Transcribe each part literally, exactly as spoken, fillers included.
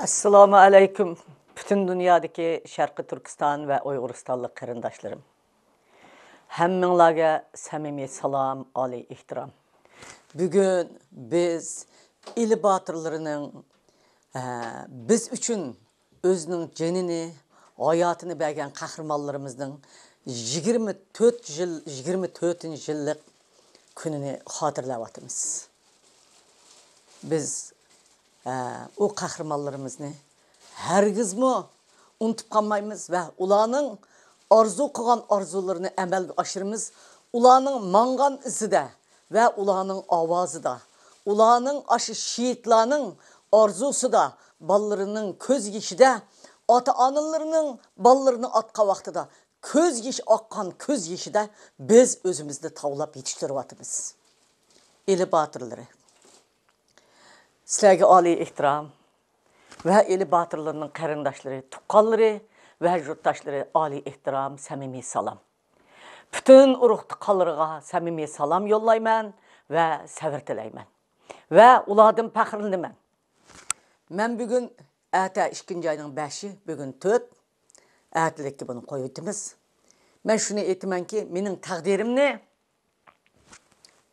ئەسسالامۇ ئەلەيكۇم، پۈتۈن دۇنيادىكى شەرقىي تۈركىستان ۋە ئۇيغۇرىستانلىق قېرىنداشلىرىم. ھەممىڭلارگە سەمىمىي سالام، ئالىي ئېھتىرام. بۈگۈن بىز ئىلى باتۇرلىرىنىڭ، ئە، بىز ئۈچۈن ئۆزىنىڭ جېنىنى، ھاياتىنى بەرگەن قەھرىمانلىرىمىزنىڭ يىگىرمە تۆت يىل، يىگىرمە تۆتىنچى يىللىق كۈنىنى خاتىرىلەۋاتىمىز. بىز، ئە، ئۇ قەھرىمانلىرىمىزنى ھەرگىزمۇ ئۇنتۇپ قالمايمىز ۋە ئۇلارنىڭ ئارزۇ قىلغان ئارزۇلىرىنى ئەمەلگە ئاشۇرىمىز. ئۇلارنىڭ ماڭغان ئىزىدە ۋە ئۇلارنىڭ ئاۋازىدا، ئۇلارنىڭ ئاشۇ شېھىتلارنىڭ ئارزۇسىدا، بالىلىرىنىڭ كۆز يېشىدا، ئاتا-ئانىلىرىنىڭ بالىلىرىنى ئاتقان ۋاقتىدا كۆز يېشى ئاققان كۆز يېشىدا بىز ئۆزىمىزنى تاۋلاپ يېتىشتۈرۈۋاتىمىز. ئىلى باتۇرلىرى. سىلەرگە ئالىي ئېھتىرام ۋە ئىلى باتۇرلىرىنىڭ قېرىنداشلىرى، تۇغقانلىرى ۋە يۇرتداشلىرى ئالىي ئېھتىرام، سەمىمىي سالام. پۈتۈن ئۇرۇق-تۇغقانلىرىغا سەمىمىي سالام يوللايمەن ۋە سەۋر تىلەيمەن. ۋە ئۇلاردىن پەخىرلىنىمەن. مەن بۈگۈن ئەتە ئىككىنچى ئاينىڭ بەشى، بۈگۈن تۆت، ئەتىلىككە بۇنى قويۇۋېتىمىز. مەن شۇنى ئېيتىمەنكى، مېنىڭ تەقدىرىمنى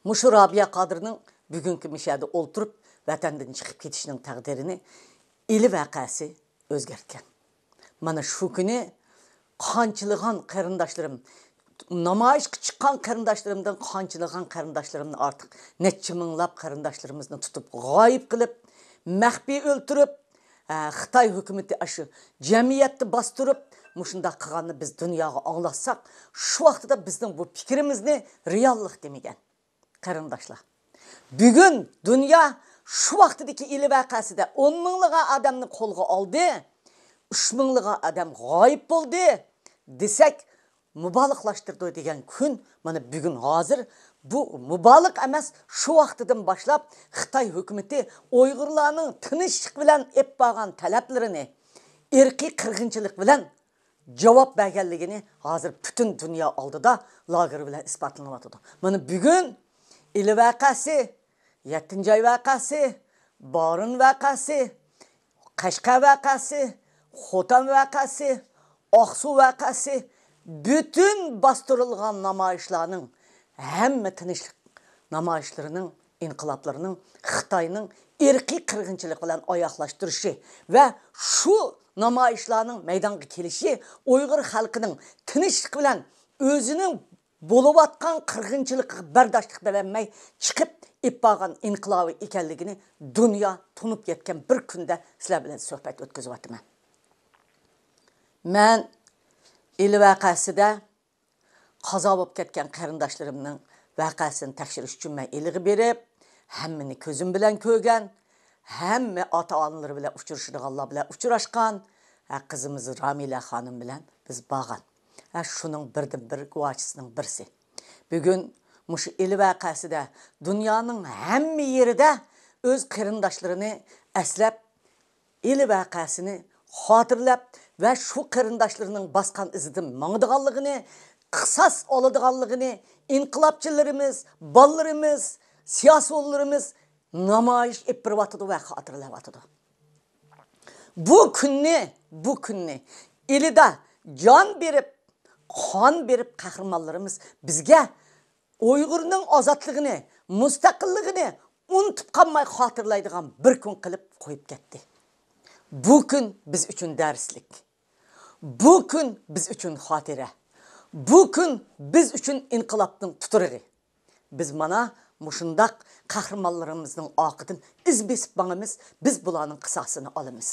مۇشۇ رابىيە قادىرنىڭ بۈگۈنكى مۇشۇ يەردە ئولتۇرۇپ، ۋەتەندىن چىقىپ كېتىشىنىڭ تەقدىرىنى ئىلى ۋەقەسى ئۆزگەرتكەن. مانا شۇ كۈنى قانچىلىغان قېرىنداشلىرىم، نامايىشقا چىققان قېرىنداشلىرىمدىن قانچىلىغان قېرىنداشلىرىمنى ئارتۇق نەچچە مىڭلاپ قېرىنداشلىرىمىزنى تۇتۇپ، غايىب قىلىپ، مەخپىي ئۆلتۈرۈپ، ئە، خىتاي ھۆكۈمىتى ئاشۇ جەمئىيەتتە باستۇرۇپ، مۇشۇنداق قىلغاننى بىز دۇنياغا ئاڭلاتساق، شۇ ۋاقتىدا بىزنىڭ بۇ پىكرىمىزنى رېئاللىق دېمىگەن. قېرىنداشلار، بۈگۈن دۇنيا شۇ ۋاقتىدىكى ئىلى ۋەقەسىدە ئون مىڭلىغان ئادەمنى قولغا ئالدى، ئۈچ مىڭلىغان ئادەم غايىب بولدى دېسەك، مۇبالىغىلاشتۇرىدۇ دېگەن كۈن مانا بۈگۈن ھازىر. بۇ مۇبالىغە ئەمەس، شۇ ۋاقتىدىن باشلاپ خىتاي ھۆكۈمىتى ئۇيغۇرلارنىڭ تىنچلىق بىلەن ئېلىپ بارغان تەلەپلىرىنى ئىرقىي قىرغىنچىلىق بىلەن جاۋاب بەرگەنلىكىنى ھازىر پۈتۈن دۇنيا ئالدىدا لاگېر بىلەن ئىسپاتلىنىۋاتىدۇ. مانا بۈگۈن ئىلى ۋەقەسى، يەتتىنچى ئاي ۋەقەسى، بارىن ۋەقەسى، قەشقەر ۋەقەسى، خوتەن ۋەقەسى، ئاقسۇ ۋەقەسى، پۈتۈن باستۇرۇلغان نامايىشلارنىڭ ھەممە تىنچلىق نامايىشلىرىنىڭ، ئىنقىلابلىرىنىڭ خىتاينىڭ ئىرقىي قىرغىنچىلىق بىلەن ئاياغلاشتۇرۇشى ۋە شۇ نامايىشلارنىڭ مەيدانغا كېلىشى ئۇيغۇر خەلقىنىڭ تىنچلىق بىلەن ئۆزىنىڭ بولۇۋاتقان قىرغىنچىلىققا بەرداشلىق بېرەلمەي چىقىپ ئېلىپ بارغان ئىنقىلابى ئىكەنلىكىنى دۇنيا تونۇپ يەتكەن بىر كۈندە سىلەر بىلەن سۆھبەت ئۆتكۈزۈۋاتىمەن. مەن ئىلى ۋەقەسىدە قازا بولۇپ كەتكەن قېرىنداشلىرىمنىڭ ۋەقەسىنى تەكشۈرۈش ئۈچۈن مەن ئىلىغا بېرىپ، ھەممىنى كۆزۈم بىلەن كۆرگەن، ھەممە ئاتا-ئانىلىرى بىلەن ئۇچرىشىدىغانلار بىلەن ئۇچراشقان، ھە، قىزىمىز رامىلە خانىم بىلەن بىز بارغان. ھە، شۇنىڭ بىردىنبىر گۇۋاھچىسىنىڭ بىرسى. بۈگۈن مۇشۇ ئىلى ۋەقەسىدە دۇنيانىڭ ھەممە يېرىدە ئۆز قېرىنداشلىرىنى ئەسلەپ، ئىلى ۋەقەسىنى خاتىرىلەپ ۋە شۇ قېرىنداشلىرىنىڭ باسقان ئىزىدىن ماڭىدىغانلىقىنى، قىساس ئالىدىغانلىقىنى ئىنقىلابچىلىرىمىز، بالىلىرىمىز، سىياسىيونلىرىمىز نامايىش ئېلىپ بېرىۋاتىدۇ ۋە خاتىرىلەۋاتىدۇ. بۇ كۈننى، بۇ كۈننى ئىلىدا جان بېرىپ، قان بېرىپ قەھرىمانلىرىمىز بىزگە ئۇيغۇرنىڭ ئازادلىقىنى، مۇستەقىللىقىنى ئۇنتۇپ قالماي خاتىرىلەيدىغان بىر كۈن قىلىپ قويۇپ كەتتى. بۇ كۈن بىز ئۈچۈن دەرسلىك. بۇ كۈن بىز ئۈچۈن خاتىرە. بۇ كۈن بىز ئۈچۈن ئىنقىلابنىڭ تۇتۇرۇقى. بىز مانا مۇشۇنداق قەھرىمانلىرىمىزنىڭ ئارقىدىن ئىز بېسىپ ماڭىمىز، بىز بۇلارنىڭ قىساسىنى ئالىمىز.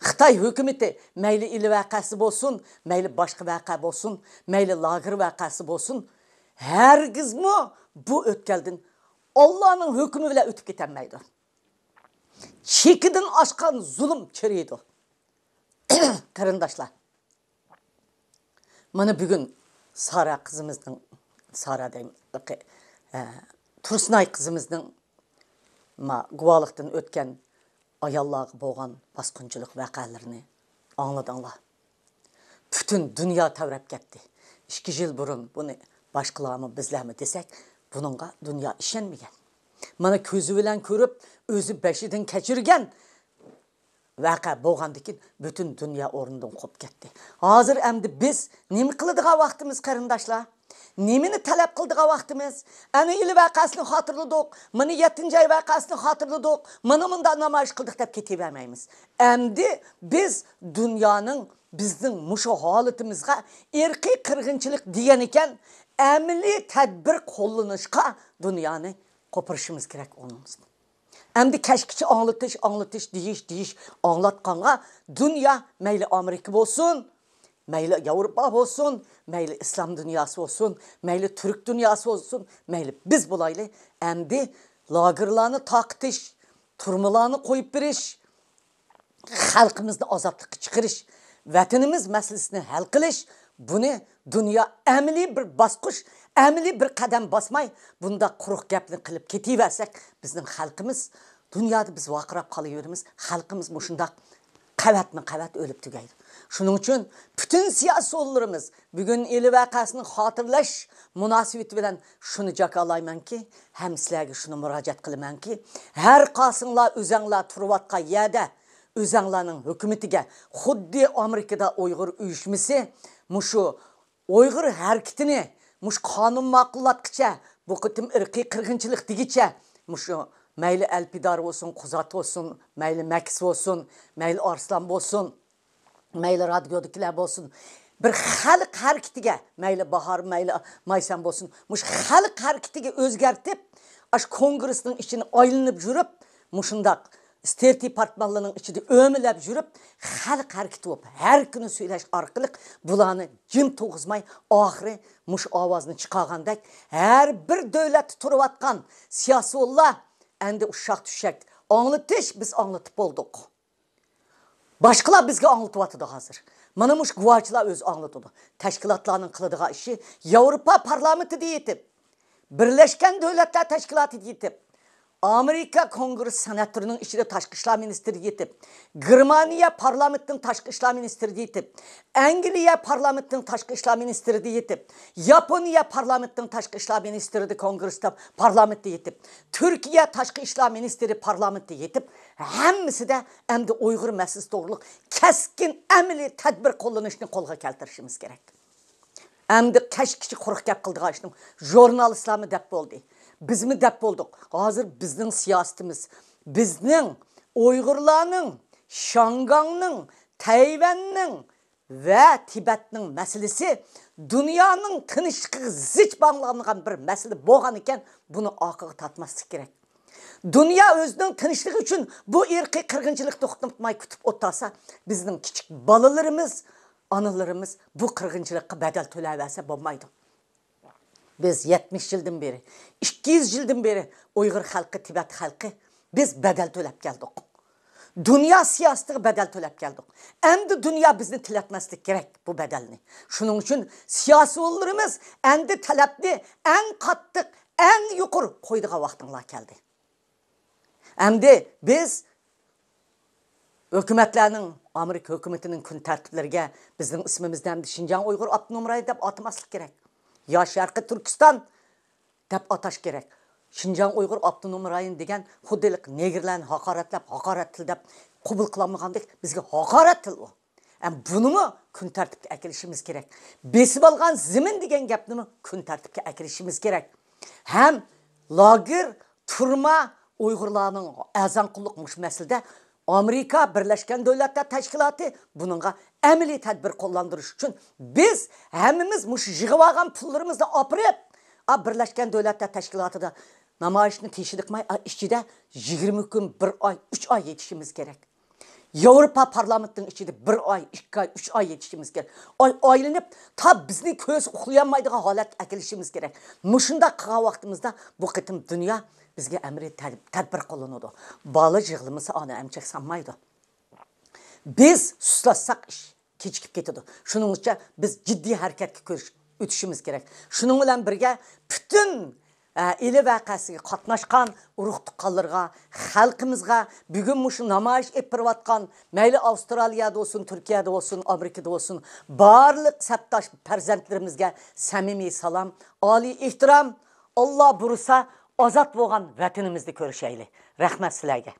خىتاي ھۆكۈمىتى مەيلى ئىلى ۋەقەسى بولسۇن، مەيلى باشقا ۋەقە بولسۇن، مەيلى لاگېر ۋەقەسى بولسۇن، ھەرگىزمۇ بۇ ئۆتكەلدىن ئاللانىڭ ھۆكمى بىلەن ئۆتۈپ كېتەلمەيدۇ. چېكىدىن ئاشقان زۇلۇم چىرىيدۇ. قېرىنداشلار، مانا بۈگۈن سارا قىزىمىزنىڭ، سارا دەيمەن، ئە، تۇرسۇنئاي قىزىمىزنىڭ ما گۇۋاھلىقتىن ئۆتكەن ئاياللارغا بولغان باسقۇنچىلىق ۋەقەلىرىنى ئاڭلىدىڭلار. پۈتۈن دۇنيا تەۋرەپ كەتتى. ئىككى يىل بۇرۇن بۇنى باشقىلارمۇ، بىزلەرمۇ دېسەك، بۇنىڭغا دۇنيا ئىشەنمىگەن. مانا كۆزى بىلەن كۆرۈپ، ئۆزى بېشىدىن كەچۈرگەن ۋەقە بولغاندىن كېيىن پۈتۈن دۇنيا ئورنىدىن قوپۇپ كەتتى. ھازىر ئەمدى بىز نېمە قىلىدىغان ۋاقتىمىز، قېرىنداشلار؟ نېمىنى تەلەپ قىلىدىغان ۋاقتىمىز؟ ئەنە ئىلى ۋەقەسىنى خاتىرىلىدۇق، مانا يەتتىنچى ئاي ۋەقەسىنى خاتىرىلىدۇق، مانا مۇنداق نامايىش قىلدۇق دەپ كېتىۋەرمەيمىز. ئەمدى بىز دۇنيانىڭ بىزنىڭ مۇشۇ ھالىتىمىزغا، ئىرقىي قىرغىنچىلىق دېگەن ئىكەن، ئەمەلىي تەدبىر قوللىنىشقا دۇنيانى قوپۇرۇشىمىز كېرەك ئورنىمىزدىن. ئەمدى كەچكىچە ئاڭلىتىش، ئاڭلىتىش، دېيىش، دېيىش، ئاڭلاتقانغا دۇنيا، مەيلى ئامېرىكا بولسۇن، مەيلى ياۋروپا بولسۇن، مەيلى ئىسلام دۇنياسى بولسۇن، مەيلى تۈرك دۇنياسى بولسۇن، مەيلى بىز بولايلى، ئەمدى لاگېرلارنى تارقىتىش، تۈرمىلەرنى قويۇپ بېرىش، خەلقىمىزنى ئازادلىققا چىقىرىش، ۋەتىنىمىز مەسىلىسىنى ھەل قىلىش، بۇنى دۇنيا ئەمەلىي بىر باسقۇچ، ئەمەلىي بىر قەدەم باسماي، بۇنداق قۇرۇق گەپنى قىلىپ كېتىۋەرسەك، بىزنىڭ خەلقىمىز، دۇنيادا بىز ۋارقىراپ قالاۋېرىمىز، خەلقىمىز مۇشۇنداق قەۋەتمۇ قەۋەت ئۆلۈپ تۈگەيدۇ. شۇنىڭ ئۈچۈن پۈتۈن سىياسىيونلىرىمىز بۈگۈن ئىلى ۋەقەسىنى خاتىرىلەش مۇناسىۋىتى بىلەن شۇنى جاكارلايمەنكى، ھەم سىلەرگە شۇنى مۇراجىئەت قىلىمەنكى، ھەر قايسىڭلار ئۆزەڭلار تۇرۇۋاتقان يەردە ئۆزەڭلارنىڭ ھۆكۈمىتىگە، خۇددى ئامېرىكىدا ئۇيغۇر ئۇيۇشمىسى مۇشۇ ئۇيغۇر ھەرىكىتىنى مۇشۇ قانۇن ماقۇللاتقىچە، بۇ قېتىم ئىرقىي قىرغىنچىلىق دېگۈچە، مۇشۇ مەيلى ئەلپىدار بولسۇن، قۇزات بولسۇن، مەيلى مەكىس بولسۇن، مەيلى ئارسلان بولسۇن، مەيلى رادىيودىكىلەر بولسۇن، بىر خەلق ھەرىكىتىگە، مەيلى باھار، مەيلى مايسەم بولسۇن، مۇشۇ خەلق ھەرىكىتىگە ئۆزگەرتىپ، ئاشۇ كونگرېسنىڭ ئىچىنى ئايلىنىپ يۈرۈپ، مۇشۇنداق ستېرتىپارتمانلىرىنىڭ ئىچىدە ئۆمىلەپ يۈرۈپ، خەلق ھەرىكىتى بولۇپ، ھەر كۈنى سۆزلەش ئارقىلىق بۇلارنى جىم تۇرغۇزماي، ئاخىرى مۇشۇ ئاۋازنى چىقارغاندەك، ھەر بىر دۆلەتتە تۇرۇۋاتقان سىياسىيونلار ئەمدى ئۇششاق-چۈششەك ئاڭلىتىش، بىز ئاڭلىتىپ بولدۇق. باشقىلار بىزگە ئاڭلىتىۋاتىدۇ ھازىر. مانا مۇشۇ گۇۋاچىلار ئۆزى ئاڭلىتىدۇ. تەشكىلاتلارنىڭ قىلىدىغان ئىشى ياۋروپا پارلامېنتىدا يېتىپ، بىرلەشكەن دۆلەتلەر تەشكىلاتىدا يېتىپ، ئامېرىكا كونگرېس سېناتورىنىڭ ئىچىدە تاشقى ئىشلار مىنىستىرى يېتىپ، گېرمانىيە پارلامېنتىنىڭ تاشقى ئىشلار مىنىستىرى يېتىپ، ئەنگلىيە پارلامېنتىنىڭ تاشقى ئىشلار مىنىستىرىدە يېتىپ، ياپونىيە پارلامېنتىنىڭ تاشقى ئىشلار مىنىستىرىدە كونگرېستا پارلامېنتتا يېتىپ، تۈركىيە تاشقى ئىشلار مىنىستىرى پارلامېنتتا يېتىپ، ھەممىسىدە ئەمدى ئۇيغۇر مەسىلىسى توغرۇلۇق كەسكىن ئەمەلىي تەدبىر قوللىنىشنى قولغا كەلتۈرۈشىمىز كېرەك. ئەمدى كەچكىچە قۇرۇق گەپ قىلىدىغان ئىشنىڭ ژۇرنالىستلارمۇ دەپ بولدى، بىزمۇ دەپ بولدۇق. ھازىر بىزنىڭ سىياسىتىمىز، بىزنىڭ ئۇيغۇرلارنىڭ، شياڭگاڭنىڭ، تەيۋەننىڭ ۋە تىبەتنىڭ مەسىلىسى دۇنيانىڭ تىنچلىقىغا زىچ باغلانغان بىر مەسىلە بولغان ئىكەن، بۇنى ئارقىغا تارتماسلىق كېرەك. دۇنيا ئۆزىنىڭ تىنچلىقى ئۈچۈن بۇ ئىرقىي قىرغىنچىلىقنى توختاتماي كۈتۈپ ئولتۇرسا، بىزنىڭ كىچىك بالىلىرىمىز، ئانىلىرىمىز بۇ قىرغىنچىلىققا بەدەل تۆلەۋەرسە بولمايدۇ. بىز يەتمىش يىلدىن بېرى، ئىككى يۈز يىلدىن بېرى ئۇيغۇر خەلقى، تىبەت خەلقى، بىز بەدەل تۆلەپ كەلدۇق. دۇنيا سىياسىتىگە بەدەل تۆلەپ كەلدۇق. ئەمدى دۇنيا بىزنى تىلەتمەسلىك كېرەك بۇ بەدەلنى. شۇنىڭ ئۈچۈن سىياسىيونلىرىمىز ئەمدى تەلەپنى ئەڭ قاتتىق، ئەڭ يۇقىرى قويىدىغان ۋاقتىڭلار كەلدى. ئەمدى بىز ھۆكۈمەتلەرنىڭ، ئامېرىكا ھۆكۈمىتىنىڭ كۈن تەرتىپلىرىگە بىزنىڭ ئىسمىمىزنى ئەمدى شىنجاڭ ئۇيغۇر ئاپتونوم رايونى دەپ ئاتىماسلىق كېرەك. يا شەرقىي تۈركىستان دەپ ئاتاش كېرەك. شىنجاڭ ئۇيغۇر ئاپتونوم رايونى دېگەن خۇددى نېگىرلارنى ھاقارەتلەپ، ھاقارەت تىل دەپ قوبۇل قىلالمىغاندەك بىزگە ھاقارەت تىل ئۇ. ھەم بۇنىمۇ كۈن تەرتىپكە ئەكېلىشىمىز كېرەك. بېسىۋالغان زېمىن دېگەن گەپنىمۇ كۈن تەرتىپكە ئەكېلىشىمىز كېرەك. ھەم لاگېر، تۈرمە، ئۇيغۇرلارنىڭ ئەرزان قۇللۇق مۇشۇ مەسىلىدە ئامېرىكا بىرلەشكەن دۆلەتلەر تەشكىلاتى بۇنىڭغا ئەمەلىي تەدبىر قوللاندۇرۇش ئۈچۈن بىز ھەممىمىز مۇشۇ يىغىۋالغان پۇللىرىمىزنى ئاپىرىپ، ئا، بىرلەشكەن دۆلەتلەر تەشكىلاتىدا نامايىشنى تېشىلىقماي، ئا، ئىچىدە يىگىرمە كۈن، بىر ئاي، ئۈچ ئاي يېتىشىمىز كېرەك. ياۋروپا پارلامېنتىنىڭ ئىچىدە بىر ئاي، ئىككى ئاي، ئۈچ ئاي يېتىشىمىز كېرەك. ئاي ئايلىنىپ، تا بىزنى كۆرسە ئۇخلىيالمايدىغان ھالەتكە ئەكېلىشىمىز كېرەك. مۇشۇنداق قىلغان ۋاقتىمىزدا بۇ قېتىم دۇنيا بىزگە ئەمەلىي تەد-، تەدبىر قوللىنىدۇ. بالا يىغلىمىسا ئانا ئەمچەك سانمايدۇ. بىز سۇسلاشساق ئىش كېچىكىپ كېتىدۇ. شۇنىڭ ئۈچۈن بىز جىددىي ھەرىكەتكە كىرىش-، ئۆتۈشىمىز كېرەك. شۇنىڭ بىلەن بىرگە پۈتۈن ئە، ئىلى ۋەقەسىگە قاتناشقان ئۇرۇق-تۇغقانلىرىغا، خەلقىمىزغا، بۈگۈن مۇشۇ نامايىش ئېلىپ بېرىۋاتقان، مەيلى ئاۋسترالىيەدە بولسۇن، تۈركىيەدە بولسۇن، ئامېرىكىدا بولسۇن، بارلىق سەپداش پەرزەنتلىرىمىزگە سەمىمىي سالام، ئالىي ئېھتىرام. ئاللا بۇيرۇسا، ئازاد بولغان ۋەتىنىمىزدە كۆرۈشەيلى. رەھمەت سىلەرگە.